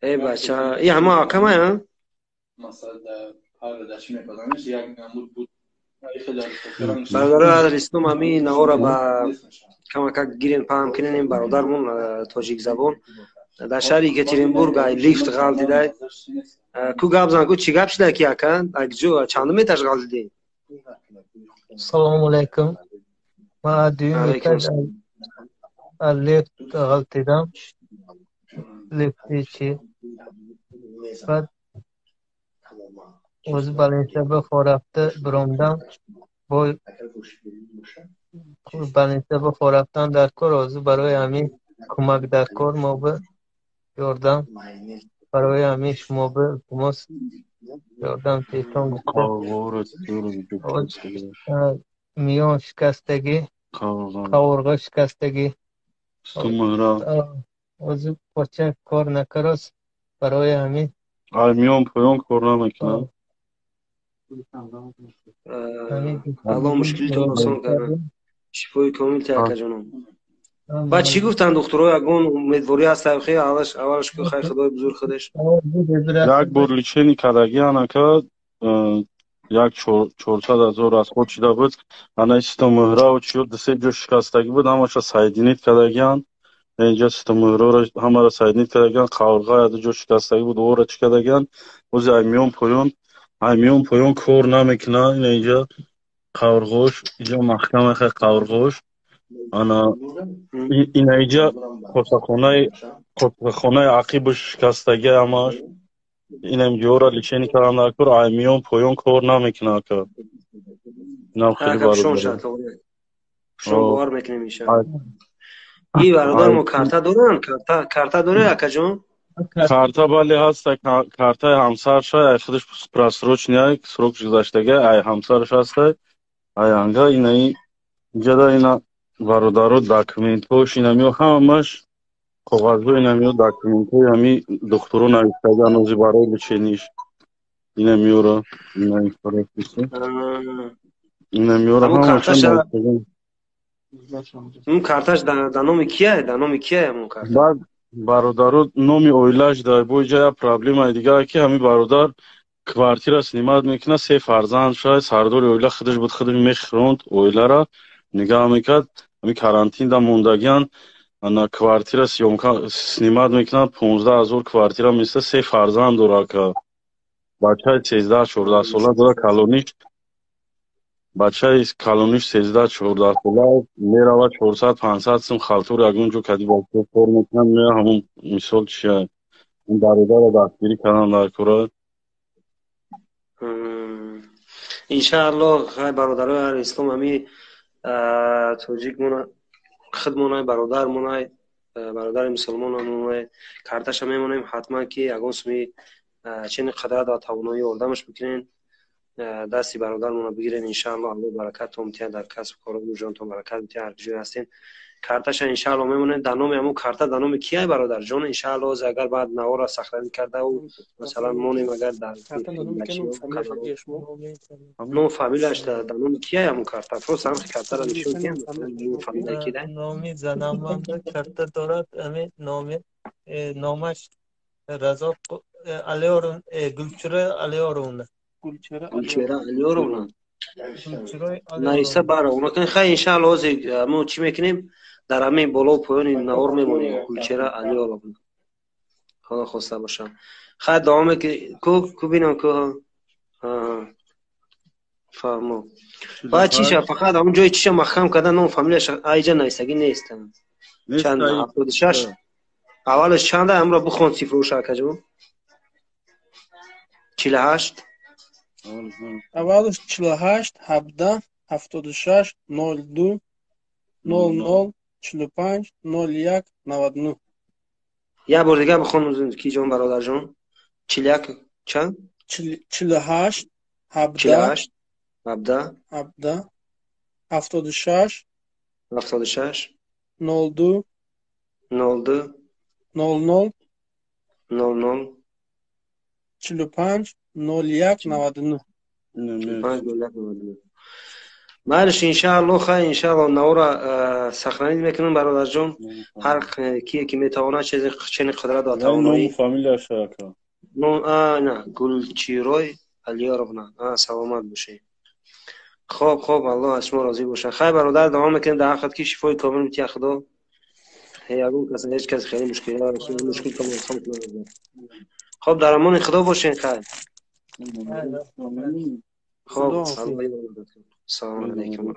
Э, бача, и ҳама акамая? Бародаро ислом, ҳами навора ба камакак гирен, паҳм киненем. Бародармон тоҷикзабон дар шаҳри Екатеринбург ай лифт ғалтидай. Ку гап зан, ку чӣ гап шида ки, ака, ҷо чандум этаж ғалтидӣ? Салому алайкум. Ман дуюм этаж аз лифт ғалтидам. Лифти чи? Баъд o'zi больница рафта биромдам, бо больница рафтан дар кор. Ҳозир барои ҳамин кӯмак дар кор, мо ба ёрдам, барои ҳамин шумо ба илтимос ёрдам тетон гуфта. Миён шикастагӣ, қовурға шикастагӣ, ҳозир поча кор накард, барои ҳамин. Ай миён поён кор намекунад. Алло мушкилитон осон кард, шифои комил та, акаҷоном. Баъд чӣ гуфтанд духтуро? Ягон умедворӣ ҳаст? Хе, аввалаш ку хай, худои бузург худаш. Як бор лечение кардагиан, ака, як 400 000 расход шида буд. Ана ситомӯҳраву чиё дусе ҷо шикастагӣ буд, ҳамаша соединить кардагиан. Инҷа ситомӯҳраро ҳамаро соединить кардагиан, қаврға яду ҷо шикастагӣ буд, ора чӣ кардагиан. Ози ай миён поён кор намекунад. Ина инҷа қаврғош, инҷа маҳкам, хай, қаврғош. Ана ина инҷа косахонаи ақибаш шикастагӣ, ҳамаш инам ҷора лечение кардан дар кор. Ай миён поён кор намекунад, ака. Инам хеле бовар мекунем, иншаалло. И бародар мо карта доранд? Карта доред, акаҷон? Карта, бале, ҳаста. Картаи ҳамсарша, ай худаш просроченный, срок гузаштага, ай ҳамсараш ҳаста. Ай анга инаи инҷада ина, бародаро, документҳош инамиё, ҳамаш коғазҳо инамиё, документҳои ҳами духтуро навиштаган ози барои лечение ш инамиёро, инамиёро ҳамаша. Он карташ дар номи кия, дар номи кия ҳамон карта? Баъд, бародаро, номи оилааш дар бо иҷа як проблемаи дигар, ки ҳамин бародар квартира снимать мекунад, се фарзанд шай, сардори оила худаш буд, худаш мехӯронд, оилара нигаҳ мекард. Ҳамин карантинда мондагиан, ана квартира съёмка снимать мекунад, 15 000 квартира места, се фарзанд дора, ака. Бачаи 13-14 сола дора калониш, бачаи калониш 13-14 сола, меравад, 400-500 сум халтур ягон ҷо кади бачаҳо кор мекунад, мея. Ҳамон мисол чия, ин бародарро дастгирӣ кардан дар кора. Иншаалло, хай, бародарои аҳли ислом, ҳами тоҷикмона худмонай, бародармонай, бародари мусулмонамонай, карташа мемонем. Ҳатман ки ягон суми чени қадрат ва тавоноӣ ёрдамаш бикунен, дасти бародармона бигирен. Иншаалло, Алло баракатон битиҳад дар касбу кору ҷонтон, баракат битиҳад ҳар ҷое ҳастен. Карташа иншаалло мемонем. Дар номи ҳамун карта дар номи кияй, бародарҷон? Иншаалло, ҳозир агар баъд навора сохранить кардау, масалан, монем, агар дар ном фамилияш дар номи кияй ҳамун карта? Просто ҳамин картаро нишон диҳам, фамилия кидай? Номи занаман карта дорад, ами номи номаш Разоқ Алиёров, Гулчура Алиёровна. Гулчера Алиёровна нависа бара онакан. Хай, иншаалло, ҳозир мо чӣ мекунем, дар ҳамин боло поёни навор мемонем. Гулчера Алиёровна, худо хоста бошам. Хай, давом ки, ку ку бинам, ку фаҳмо. Баъд чиша, фақат ҳамон ҷои чиша маҳкам карда, ном фамилияш айҷа нависагӣ нест. Чанд, 76, аввалаш чанда? Ҳамро бихон, цифроша, акаҷон. 48. Аввалаш 48 17 76 02 00 45 01 99. Як бор дигар бихон, ки ҷон, бародарҷон. 41 чанд? 48 чилу 17 ҳашт 17. 17 76. 76. 02. 02. 00. 00. 45 01 99. 45 01 99. Майлиш, иншаалло, хай, иншаалло, навора сохранить мекунам, бародарҷон. Ҳар кие ки метавонад, чизи чени қудрат ва тавоноӣ. Фамилияш, ака? На, Гулчирой Алиёровна. Саломат бошед. Хоб, Аллоҳ аз шумо розӣ бошад. Хай, бародар, давом мекунем дар ҳаққат, ки шифои комил бития Худо. Ягон кас, ҳеҷ кас хеле мушкил. Хоб, дар амони Худо бошен, хай. Хоб, салому алайкум.